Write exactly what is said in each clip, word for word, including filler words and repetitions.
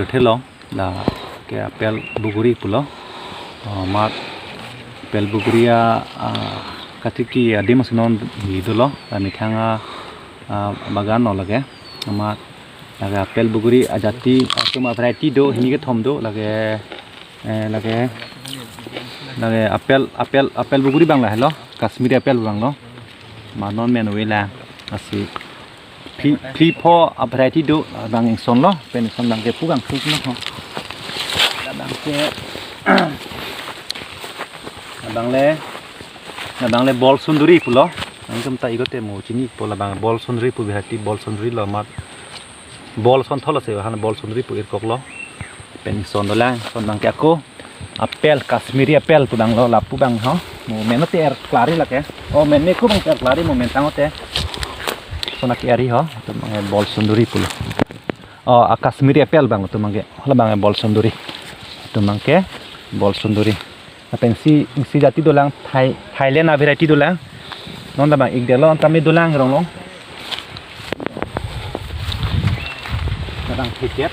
Thelo, la ke apel buguri pulo. Oh, mat apel buguri a, a, katiki adim si non hi dolo, la methang a, a, bagan lo lake. Mat lake apel buguri ajati, atum a variety do, hini kethom do, lake, eh, lake, lake apel, apel, apel buguri abang lahelo, Kashmiri apel abang lo. Ma non men ave la, lasi phli, phli pho a variety do, abang ingson lo, pen ingson abang ke pu abang thuk lo ho. Labang ke, labang le, labang le bol sunduri pulo. Nangtum ta igote mo chinipo, labang bol sunduri pu variety, bol sunduri lo mat. Bol son tholo se, han bol sunduri pu irkok lo. Pen ingson dolang, son abang ke ako apel, Kashmiri apel pu abang lo, lapu abang ho. Mo men te er klari lake. Oh, men me ku abang te er klari, mo men tangte. Son ake ari ho, atum abang bol sunduri pulo. Oh, a Kashmiri apel abang atum abang ke, labang bol sunduri. Atum abang ke bol sunduri. Lapen si, si jati dolang, Thai, Thailand a variety dolang. Non labang ik delo, anta me dolang rong long. Kadang tiket.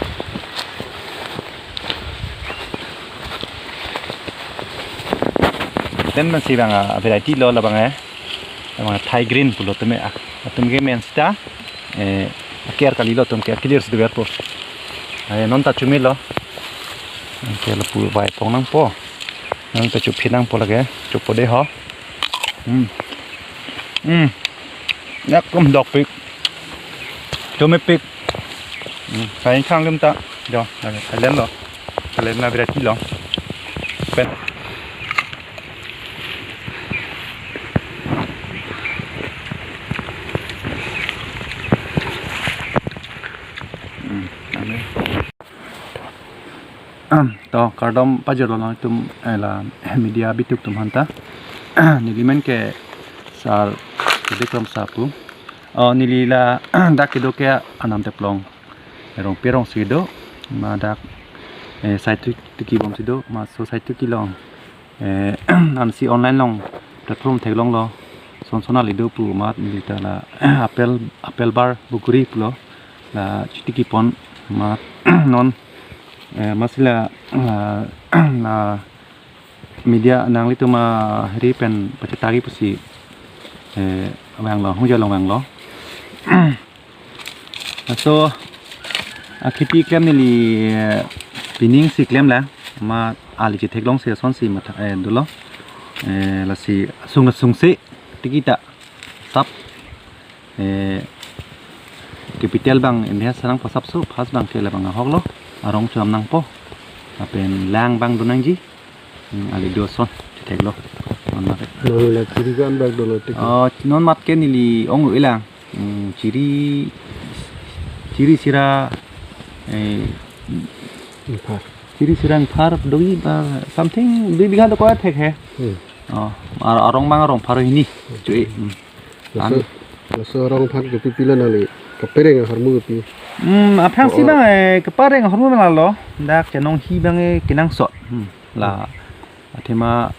Ten abang si abang a variety lo labang eh. Labang Thai green pulo atum eh, ah, atum ke men sita, eh, aker kali lo atum ke clear si dover po. Ai non ta chumi lo. Ke lapu vai pong nangpo. Non ta chupi nangpo lake. Chupo de ho. Hmm. Hmm. Yak kum dokpik. Chumipik. Hmm. Kain khang lim ta. Jo, Thailand lo. Thailand a variety lo. Pen. Hmm, amen. Am, to kardom pajirlo nangtum, eh, la media bituk atum aphanta. Neli men ke Sar Kede Kromsa pu. Oh, neli la dak kedo ke Anam Teplong. Rongpi arong si do, ma dak, eh, side tiki bom si do, ma laso side tiki along. Eh, ansi online along platform theklonglo. Son son ali do pu amat neli ta la apel, apel bar buguri pulo. La chitiki pon amat non, eh, masi la, la, la media nanglitum ahiri pen pachetari pusi, eh, vanglo, hung jalo vanglo. Laso akhiti klem neli, eh, pining si klemlo, ma ali chetheklong si ason si matha, eh, dolo. Eh, lasi sung sung si tiki ta sap, eh, capital abang invest nangpo sapso, first abang ke labang ahok lo, arong cham nangpo. Lapen lang abang do nangji. Hmm, ali do ason, chetheklong. Non mat. Nang la chiri ko-an bak dolo tik. Oh, non mat ke neli ong ilang. Hmm, chiri, chiri sira, eh, Ingphar. Chiri sira ingphar, dui ba something, dui bigha do ko thek he. Hmm. Oh, ar-, arong abang arong pharo hini. Chui. Hmm. Laso, an- laso arong aphan kopi pilo nangli? Kapareng ahormu kopi? Hmm, aphrang si Oh. abang, eh, kapareng ahormu abang lo. Dak chenonghi abang, eh, kenangsot. Hmm. La, athema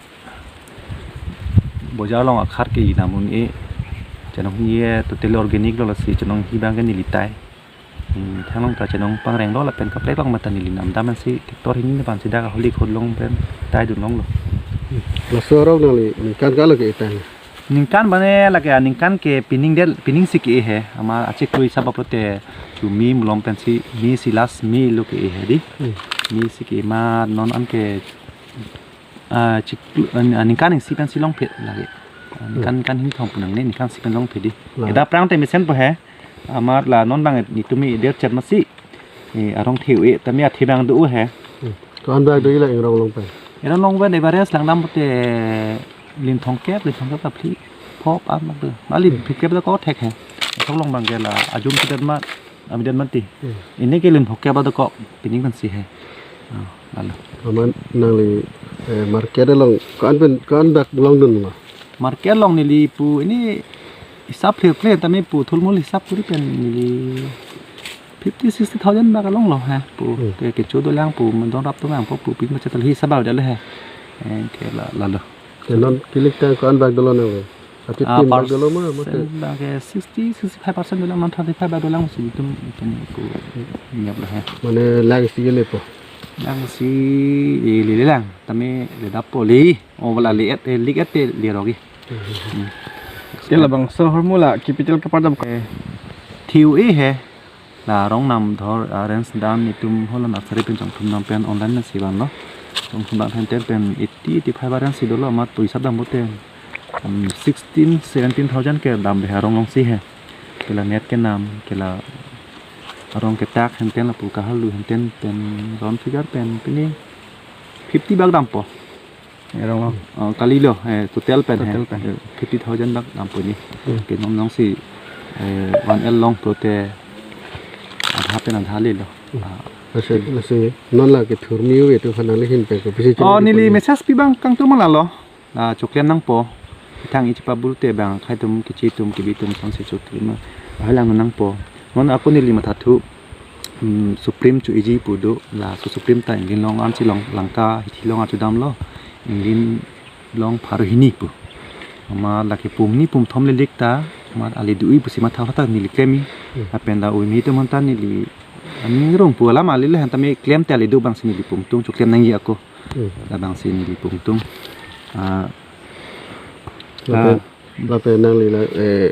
bojar along akhar ke-i nam un-e. Chenonghi, eh, totally organic lo, lasi chenonghi abang ke neli tai. Hmm, thanglong ta chenong pangreng lo lapen kaprek along mata neli nam dam ansi tractor hini ne pan si dak aholi khodlong pen tai dun longlo. Laso arong nangli ningkan kalo ke-e tai? Ningkan mane lake aningkan ke pining del, pining si ke-e he. Ama achik lui sabab lote chu me malom pensi me si last me lo ke-e he di. Hmm. Me si ke-e ma non an ke, ah, chik, ah, ningkan isi pensi longphet lake. Ah, ningkan, Hmm. ningkan hini thom pu nangne, ningkan isi pen longphet di. Lah. Eda prang te mesenpo he. Amat la non abang netum me-e der chet masi. Eh, arong the-e, tame athe abang do he. Hmm. Ko-an bak do ila ingrong long pen? Ingrong long pen Everest langdam pute lim thomkep, lim thomkep ta phli pho-an bak do. Mali Hmm. phlikep do ko thek he. Thok long abang ke la ajum kidat ma, amidat mati. Hmm. Ini ke lim phokep do ko pining pensi he. Oh, lalu. Aman nangli, eh, market along ko-an pen, ko-an bak longdun ma? Market along neli pu ini hisap phlir phlir tame pu thulmul hisap kuri pen neli fifty, sixty thousand bak along lo he pu. Hmm. Ke, kecho dolang pu, mendong rap dolang pu, pu pin macet hisap bak dalo he. Eh, ke la, lalu. Ke non kilik tang ko-an bak dolo nang? Ati Ah, tin bak dolo ma, mate. Percent bang ke sixty, sixty-five percent dolang, non thirty-five bak dolang si itum itum ko nyap lo he. Mane lang si ke lepo. Lang si e lele lang, tame le dap po le. O wala le et, eh, lik et te le rogi. Hmm. Ke labangso ahormu la capital kepardam ko. Eh, thiu e he. La arong namdhor, ah, range dam itum hala nursery pen chongthum dam pen online na si vanlo. Chongthum dam pen ter pen eighty, eighty-five range si dolo amat pu isap dam bote. Um, sixteen, seventeen thousand ke dam de arong along si he. Ke la net kenam, ke la arong ketak henten lapu kahalu henten pen round figure pen pini fifty bak dampo. Arong along. Oh, kali lo, eh, total pen he. Total pen. Eh, fifty thousand bak dampo ni. Hmm. Ke non along si, eh, one L along pulote adha pen adha le lo. Hmm. Ah. Lasi, lasi, non la kethurmi u itu khanang le hin pen kopisi Oh, chini neli pon. Message pi bang kangtum ma lalo. La choklem nangpo. Thang ichi pabul te bang khai tum kichi tum kibi tum son si choklem. Hai lang nangpo. Non ako neli mathathu. Hmm, Supreme chu iji pu do. Laso Supreme ta inglin long an si long langka hithi long an chu damlo. Inglin long pharo hini pu. Ama lake pum ni pum thom le lik ta. Ama ali do-i pusi matha hota neli klem-i. Hmm. Lapen la ui mi tum hanta neli. Ani rong pu alam ali le hanta me klem te ali do bang si neli pum tung choklem nangji ako. Hmm. Labang si neli pum tung. Ah, lapen, ah, lapen nangli la, eh,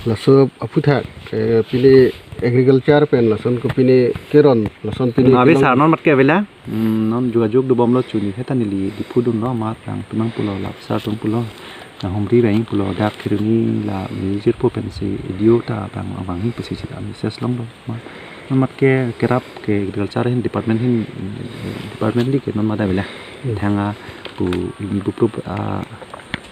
laso aphuthak, eh, pini agriculture pen lason ko pini keron, lason pini Abi kelong. Sar non mat ke avela. Hmm, non jogajog dobom lo chuni heta neli Diphu dun lo mat rang tumang pulo la sar tum pulo. Na humri bang pulo dak khiruni la mijir po pen si idio ta bang abang hi pusi si ta message long lo. Ma, non mat ke kerap ke agriculture hin department hin, eh, department li ke non mat avela. Hmm. Thang a pu ini buprup a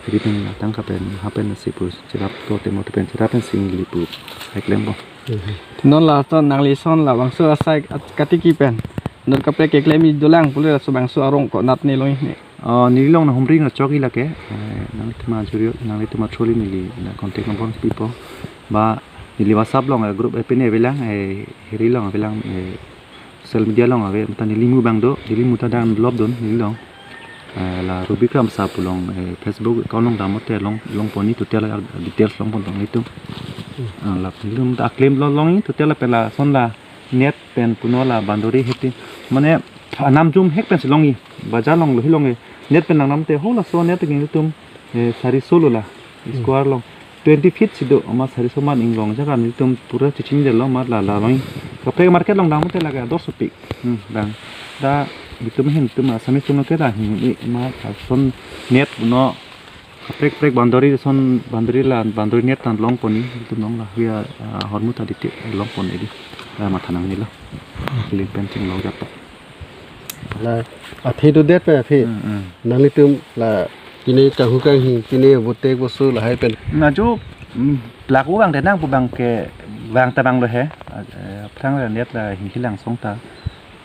kiri pen tang kapen hapen si pu cherap to temo pen cherap pen sing li pu hai klem bo. Hmm. Non la ton nangli son labangso asai at-, katiki pen. Non kaprek keklem-i dolang pule laso bangso arong konat ne long ne. Oh, neli long na humri na chok-i lake. Eh, nanglitum ajuri, nanglitum athuli neli na contact number pipo. Ba neli WhatsApp long, eh, group, eh, pine avelang, eh, hiri long avelang, eh, social media long ave, mata neli mu bang do, neli mu ta download dun, neli long. Eh, la Ruby Kramsa pu long, eh, Facebook account long dam te long, long pon-i total la details long pon tong itu. Ah, la neli mu ta claim lo long-i total la pela son la net pen puno la boundary heti. Mane anam jum hek pen si long-i. Bajar long lo hi long-i. Net pen nang nam te ho laso net king tum, eh, sari solo la. Hmm. Square long. Twenty feet si do, ama sari so man inglong jaga nelitum pura chichin de lo mat la la long. Kaprek market long dam te lake ador sopi. Hmm, bang. Da itum hin tum Assamese tum ke da hin i ma son net no kaprek prek boundary son boundary la boundary net tan long pon-i itum long la huya, ah, hormu ta dite long pon edi. La matha nang ni lo. Lim pen ching lo japa. La athe do det pe aphi. Hmm, hmm. Nanglitum la pine kahu kanghi pine bote bosu lahai pen. Na jo, mm, pelaku bang denang pu bang ke bang ta bang lo he. Eh, phrang la net la hinghi lang song ta.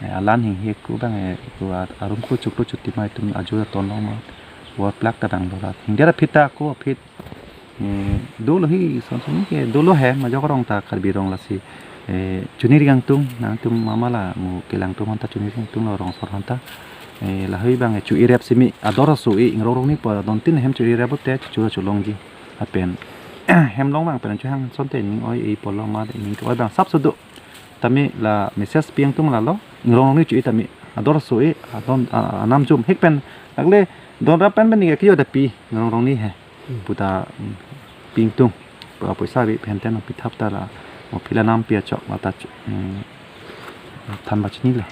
Eh, alan hinghi ku bang, eh, ku a-, arum ku chuklo chuti mai tum ajo ton long ma. Wa plak ta bang lo la. Hingde ra phit ta ku phit. Eh, dolo hi son son ke dolo he majok rong ta Karbi rong lasi. Eh, chuniri kangtung nangtum mama la mu kelang tum hanta chuniri kangtung lo rong sor hanta. Eh, lahai bang, eh, chu irep simi ador so-i ingrong rong ni po don tin hem chu irep te chu chu longji. Apen hem long bang pen chu hang son te ning oi-i pulo ma ning oi bang sap so do. Tame la message piang tum la lo ingrong rong ni chu-i tame ador so-i adon, a-, anam jum hek pen lagle don rap pen pen ni ke kio da pi ingrong rong ni he. Hmm. Puta, mm, pingtung. Pu apoisa ave pen ten pithap ta la. Mo phila nam pia chok mata chu-, mm, than ba chini la.